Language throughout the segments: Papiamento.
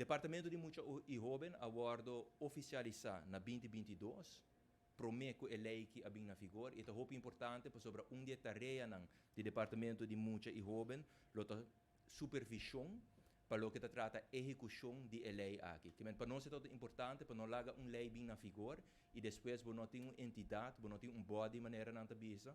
Departamento di Mucha y Hoben a wordo oficialisa na 2022, prome cu e ley aki a bin na vigor, y ta hopi importante pasobra un di e tareanan di Departamento di Mucha y Hoben lo ta supervision pa loke ta trata ehecucion di e ley aki. Kiermen, pa nos ta importante pa no laga un ley bin na vigor y despues bo no tin un entidad, bo no tin un body, manera nan ta bisa,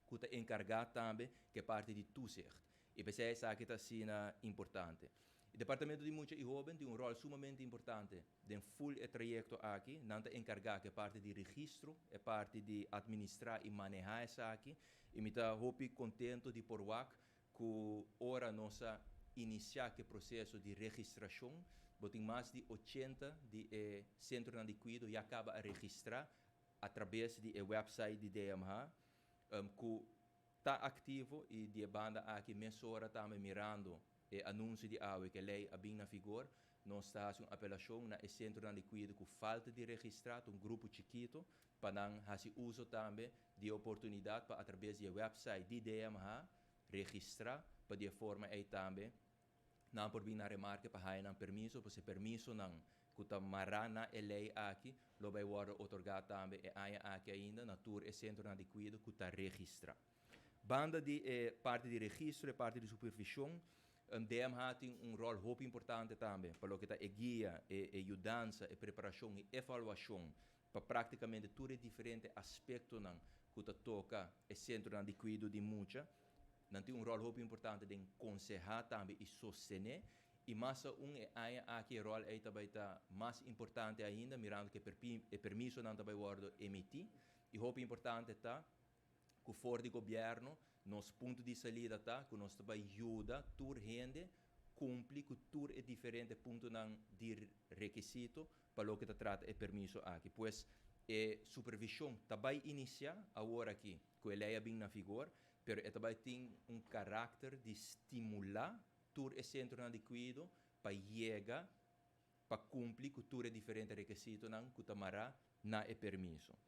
cu ta encarga tambe cu e parti di toezicht. Y p'esey esaki ta asina importante. E Departamento di Mucha y Hoben tin un rol sumamente importante den full e trayecto aki. Nan ta encarga cu e parti di registro, e parti di administra y maneha esaki. Y mi ta hopi contento di por wak cu ora nos a inicia cu e proceso di registracion, bo tin mas di 80 di centro di cuido ya caba a registra atraves di e website di DMH, cu ta activo. Y di banda aki mesora tambe, mirando e anuncio di awe cu e ley a bin na vigor, nos ta haciendo un apelacion na e centro di cuido cu falta di registra, un grupo chikito, pa nan haci uso tambe di oportunidad pa atraves di e website di DMH registra, pa di forma ey tambe nan por bin na remarke pa haya nan permiso, pa e permisonan cu ta mara na e ley aki lo bay wordo otorga tambe e aña aki ainda na tur e centro di cuido cu ta registra. Banda di parti di registro y parti di supervision, DMH tin un rol hopi importante tambe pa loke ta e guia, e yudansa, e preparacion y evaluacion pa practicamente tur e diferente aspectonan cu ta toca e centro di cuido di mucha. Nan tin un rol hopi importante den conseha tambe y sostene. Y mas un aña aki e rol ey tambe ta mas importante ainda, mirando cu e permisonan tambe wordo emiti. Y hopi importante ta cu for di gobierno, nos punto di salida ta cu nos tambe yuda tur hende cumpli cu tur e diferente puntonan di requisito pa loke ta trata e permiso aki. Pues e supervision tambe inicia awor aki, cu e ley a bin na vigor, pero e tambe tin un caracter di stimula tur e centro di cuido pa yega pa cumpli cu tur e diferente requisitonan cu ta mara na e permiso.